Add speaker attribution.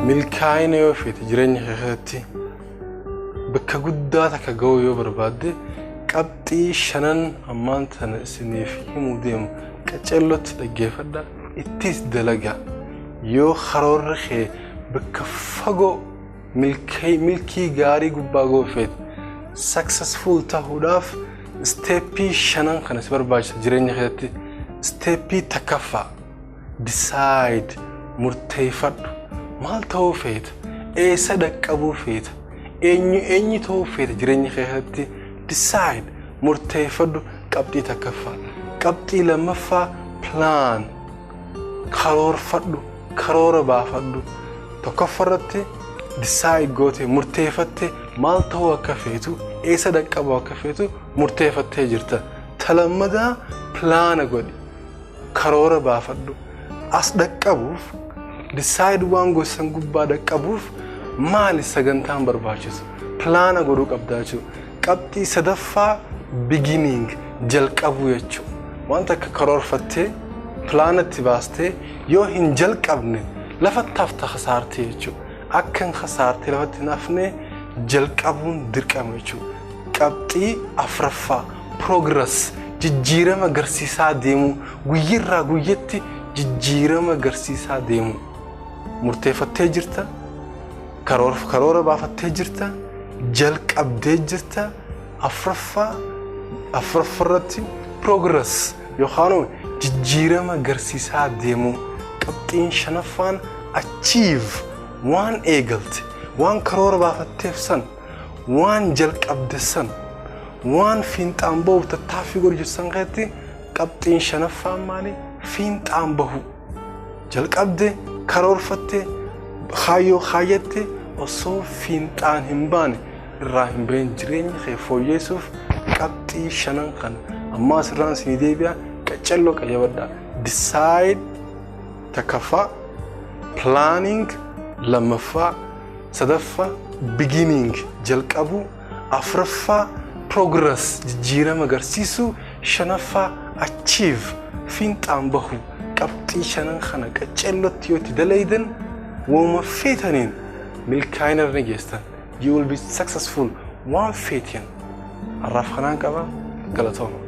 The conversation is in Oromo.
Speaker 1: Milkaa'ina yoo feete, jireenya kee keessatti bakka guddaa takka ga'uu yoo barbaadde, qabxii shanan ammaan tana isiniif himuu deemu qaceellotti dhaggeeffadha, ittis dalagaa. Yoo karoorri kee bakka fagoo milkii gaarii gubbaa ga'uu feete, successful ta'uudhaaf step shanan kana si barbaachisa jireenya keessatti. Step takkaffaa, decide, murteeffadhu. Maal ta'uu feeta? Eessa dhaqqabuu feeta? Eenyu eenyu ta'uu feeta jireenya keessatti? Decide, murteeffadhu, qabxii takkaffaa. Qabxii lammaffaa, plan, karoorfadhu, karoora baafadhu. Tokkoffarratti decide goote, murteeffatte, maal ta'uu akka feetu, eessa dhaqqabuu akka feetu murteeffattee jirta. Ta lammadaa, plan godhi, karoora baafadhu. As dhaqqabuuf, decide waan gosan gubbaa dhaqqabuuf maali sagantaan barbaachisu? Plan godhuu qabdaa jechuudha. Qabxii sadaffaa, beginning, jalqabuu jechuudha. Wanta akka karoorfattee planatti baastee yoo hin jalqabne lafatti hafta, kasaartee jechuudha. Akka hin kasaartee lafatti hin hafne jalqabuun dirqama jechuudha. Qabxii afraffaa, progress, jijjiirama agarsiisaa deemuu, guyyirraa guyyatti jijjiirama agarsiisaa deemuu. Murteeffattee jirta, karoora baafattee jirta, jalqabdee jirta. Afraffaa, afraffarratti progress yookaan jijjiirama agarsiisaa deemuu. Qabxiin shanaffaan, achieve, waan eegalte, waan karoora baafatteef san, waan jalqabde san, waan fiinxaan bahuuf tattaaffii godhu san keessatti qabxiin shanaffaan maali? Fiinxaan bahu. Jalqabde, karoorfatte, kaayyoo kaayyatte osoo fiinxaan hin baane irraa hin bahin. Jireenya kee fooyyessuuf qabxii shanan kana ammaa asirraan isinii deebi'a, qaccalloo qayyabadhaa. Decide takkaffaa, planning lammaffaa, sadaffaa beginning, jalqabuu, afraffaa progress, jijjiirama agarsiisuu, shanaffaa achieve, fiinxaan bahu. Qabxii shanan kana qaccallotti yoo itti dalaydan, waanuma feetaniin milkaa'ina irra geestan. You will be successful waan feetiyan. Har'aaf kanaan qaba, galatooma.